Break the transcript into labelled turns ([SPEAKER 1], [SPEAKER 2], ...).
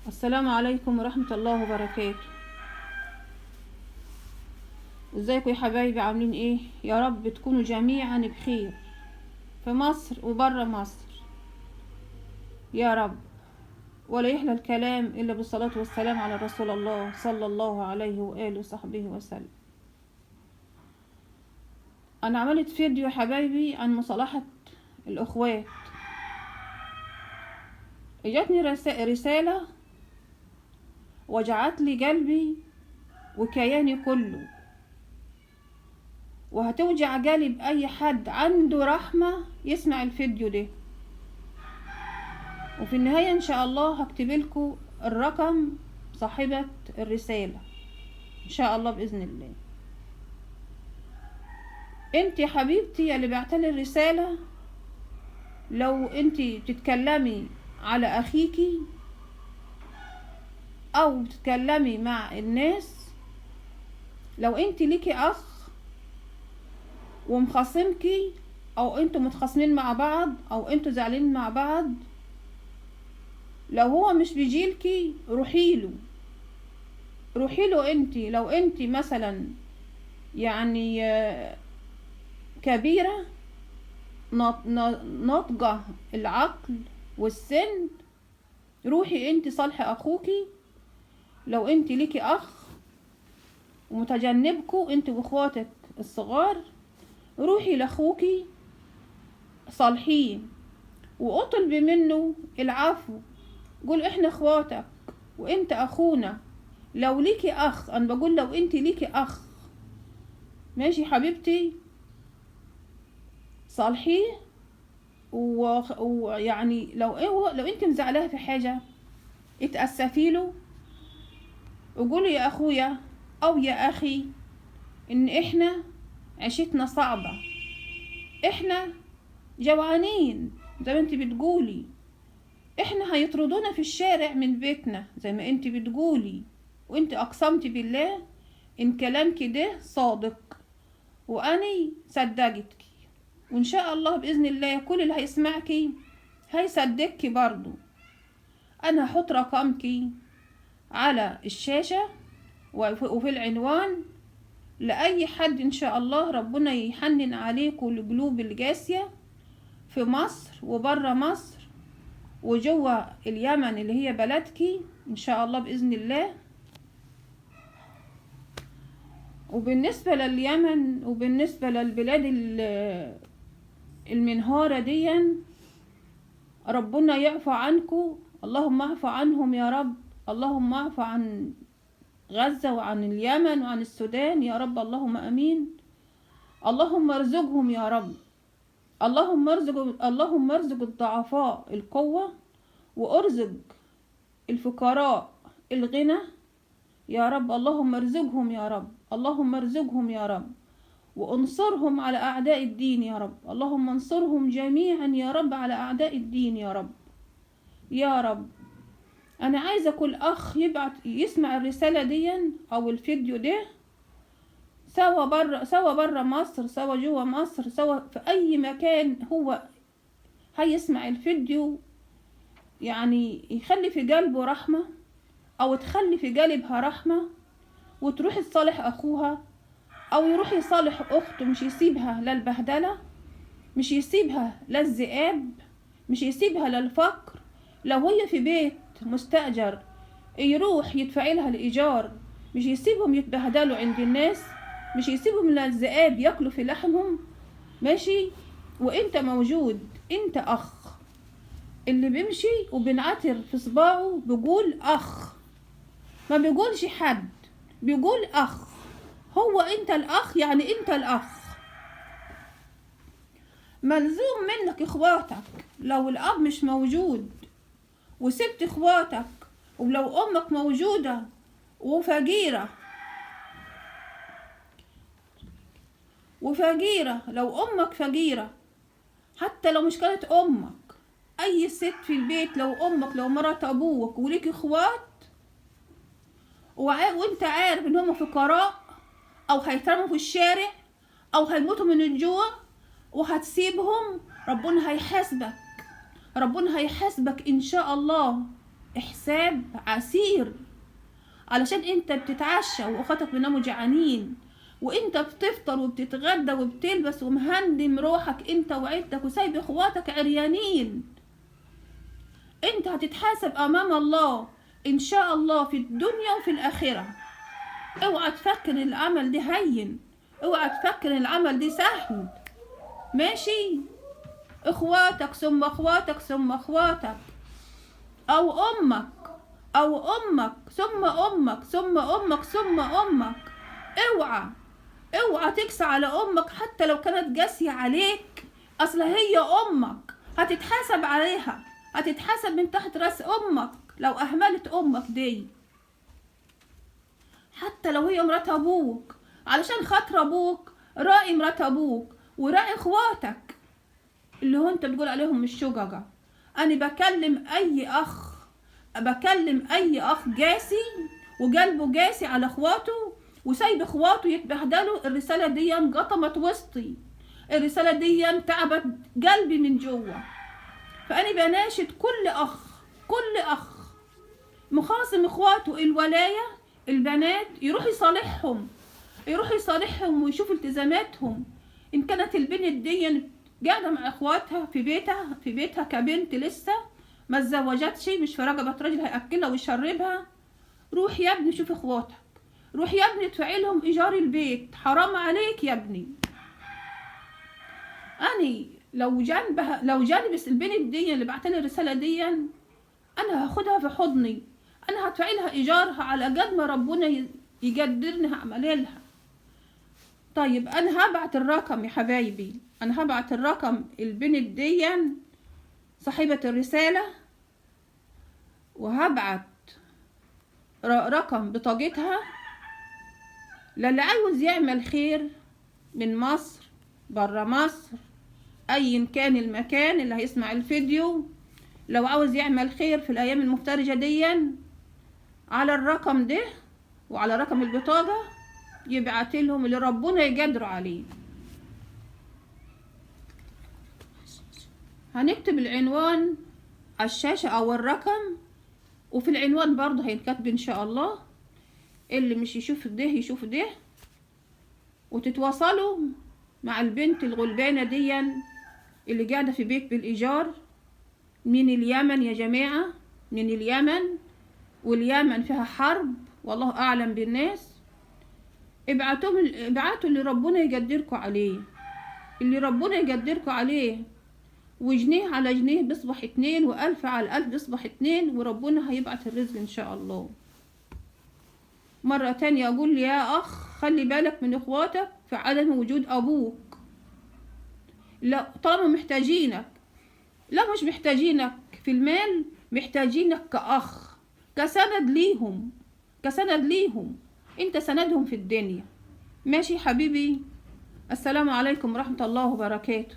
[SPEAKER 1] السلام عليكم ورحمة الله وبركاته. ازيكم يا حبايبي؟ عاملين ايه؟ يا رب تكونوا جميعا بخير في مصر وبره مصر يا رب. ولا يحلى الكلام الا بالصلاة والسلام على رسول الله صلى الله عليه وآله وصحبه وسلم. انا عملت فيديو يا حبايبي عن مصالحة الاخوات. اجتني رسالة وجعت لي قلبي وكياني كله، وهتوجع قلب اي حد عنده رحمة يسمع الفيديو ده. وفي النهاية ان شاء الله هكتب لكم الرقم صاحبة الرسالة ان شاء الله بإذن الله. انت يا حبيبتي اللي بعتلي الرسالة، لو انت بتتكلمي على اخيكي او بتتكلمي مع الناس، لو انت ليكي اخ ومخاصمكي او انتوا متخاصمين مع بعض او انتوا زعلانين مع بعض، لو هو مش بيجيلكي روحيله، روحيله انت. لو انت مثلا يعني كبيرة ناضجة العقل والسن، روحي انت صالحي اخوكي. لو انت ليكي اخ ومتجنبكو انت واخواتك الصغار، روحي لاخوكي صالحيه واطلبي منه العفو، قول احنا اخواتك وانت اخونا. لو ليكي اخ، انا بقول لو انت ليكي اخ، ماشي حبيبتي، صالحيه. ويعني لو انت مزعلاها في حاجه اتاسفي له وقولي يا اخويا او يا اخي ان احنا عيشتنا صعبه، احنا جوعانين زي ما انت بتقولي، احنا هيطردونا في الشارع من بيتنا زي ما انت بتقولي، وانت اقسمتي بالله ان كلامك ده صادق واني صدقتك، وان شاء الله باذن الله كل اللي هيسمعكي هيصدقكي برضو. انا هحط رقمكي على الشاشة وفي العنوان لأي حد ان شاء الله ربنا يحنن عليكم القلوب القاسية في مصر وبره مصر وجوه اليمن اللي هي بلدكي ان شاء الله باذن الله. وبالنسبة لليمن وبالنسبة للبلاد المنهارة دي، ربنا يعفو عنكم، اللهم اعفو عنهم يا رب، اللهم اعفو عن غزة وعن اليمن وعن السودان يا رب، اللهم امين. اللهم ارزقهم يا رب، اللهم ارزق، اللهم ارزق الضعفاء القوة، وارزق الفقراء الغنى يا رب، اللهم ارزقهم يا رب، اللهم ارزقهم يا رب، وانصرهم على اعداء الدين يا رب، اللهم انصرهم جميعا يا رب على اعداء الدين يا رب يا رب. انا عايزه كل اخ يبعت يسمع الرساله دي او الفيديو ده، سوا بره، سوا بره مصر، سوا جوه مصر، سوا في اي مكان هو هيسمع الفيديو، يعني يخلي في قلبه رحمه او تخلي في قلبها رحمه، وتروح تصالح اخوها او يروح يصالح اخته، مش يسيبها للبهدله، مش يسيبها للذئاب، مش يسيبها للفقر. لو هي في بيت مستأجر يروح يدفع لها الإيجار، مش يسيبهم يتبهدلوا عند الناس، مش يسيبهم للذئاب ياكلوا في لحمهم، ماشي. وانت موجود، انت اخ، اللي بيمشي وبنعتر في صباعه بيقول اخ، ما بيقولش حد، بيقول اخ. هو انت الاخ، يعني انت الاخ ملزوم منك اخواتك. لو الاب مش موجود وسبت اخواتك، ولو امك موجودة وفقيرة وفقيرة، لو امك فقيرة حتى لو مش كانت امك، اي ست في البيت، لو امك، لو مرات ابوك وليك اخوات وانت عارف ان هم فقراء او هيترموا في الشارع او هيموتوا من الجوع وهتسيبهم، ربنا هيحاسبك، ربنا هيحاسبك ان شاء الله. حساب عسير، علشان انت بتتعشى واخواتك بيناموا جعانين، وانت بتفطر وبتتغدى وبتلبس ومهندم روحك انت وعيلتك وسايب اخواتك عريانين. انت هتتحاسب امام الله ان شاء الله في الدنيا وفي الاخرة. اوعى تفكر العمل ده هين، اوعى تفكر العمل ده سهل. ماشي؟ اخواتك ثم اخواتك ثم اخواتك، او امك، او امك ثم امك ثم امك ثم امك. اوعى اوعى تكسى على امك حتى لو كانت قاسية عليك، اصل هي امك هتتحاسب عليها، هتتحاسب من تحت راس امك لو اهملت امك دي، حتى لو هي مرات ابوك. علشان خاطر ابوك راعي مرات ابوك وراعي اخواتك اللي هو انت بتقول عليهم مش شججة. انا بكلم اي اخ، بكلم اي اخ جاسي وقلبه جاسي على اخواته وسايب اخواته يتبهدلوا. الرسالة دي قطمت وسطي، الرسالة دي تعبت قلبي من جوه. فانا بناشد كل اخ، كل اخ مخاصم اخواته الولاية البنات، يروح يصالحهم، يروح يصالحهم ويشوف التزاماتهم. ان كانت البنت دي قاعدة مع اخواتها في بيتها، في بيتها كبنت لسه ما اتزوجتش، مش في رقبة راجل هياكلها ويشربها، روح يا ابني شوف اخواتك، روح يا ابني ادفعي لهم ايجار البيت، حرام عليك يا ابني. اني لو جنبها، لو جانب البنت دي اللي بعتلي الرسالة دي، انا هاخدها في حضني، انا هدفع لها ايجارها على قد ما ربنا يقدرني هعمل لها. طيب انا هبعت الرقم يا حبايبي، انا هبعت الرقم البنت دي صاحبة الرسالة، وهبعت رقم بطاقتها للي عاوز يعمل خير من مصر، برا مصر، ايا كان المكان اللي هيسمع الفيديو، لو عاوز يعمل خير في الايام المفترجة دي على الرقم ده وعلى رقم البطاقة يبعت لهم اللي ربنا يقدر عليه. هنكتب العنوان على الشاشة او الرقم، وفي العنوان برضه هينكتب ان شاء الله، اللي مش يشوف ده يشوف ده، وتتواصلوا مع البنت الغلبانة دي اللي قاعدة في بيت بالإيجار من اليمن يا جماعة، من اليمن، واليمن فيها حرب والله أعلم بالناس. ابعتوا اللي ربنا يقدركوا عليه، اللي ربنا يقدركوا عليه، وجنيه على جنيه بيصبح 2، و1000 على 1000 بيصبح 2، وربنا هيبعت الرزق إن شاء الله. مرة تانية أقول يا أخ خلي بالك من إخواتك في عدم وجود أبوك، لا طالما محتاجينك، لا مش محتاجينك في المال، محتاجينك كأخ، كسند ليهم، كسند ليهم، انت سندهم في الدنيا. ماشي حبيبي، السلام عليكم ورحمة الله وبركاته.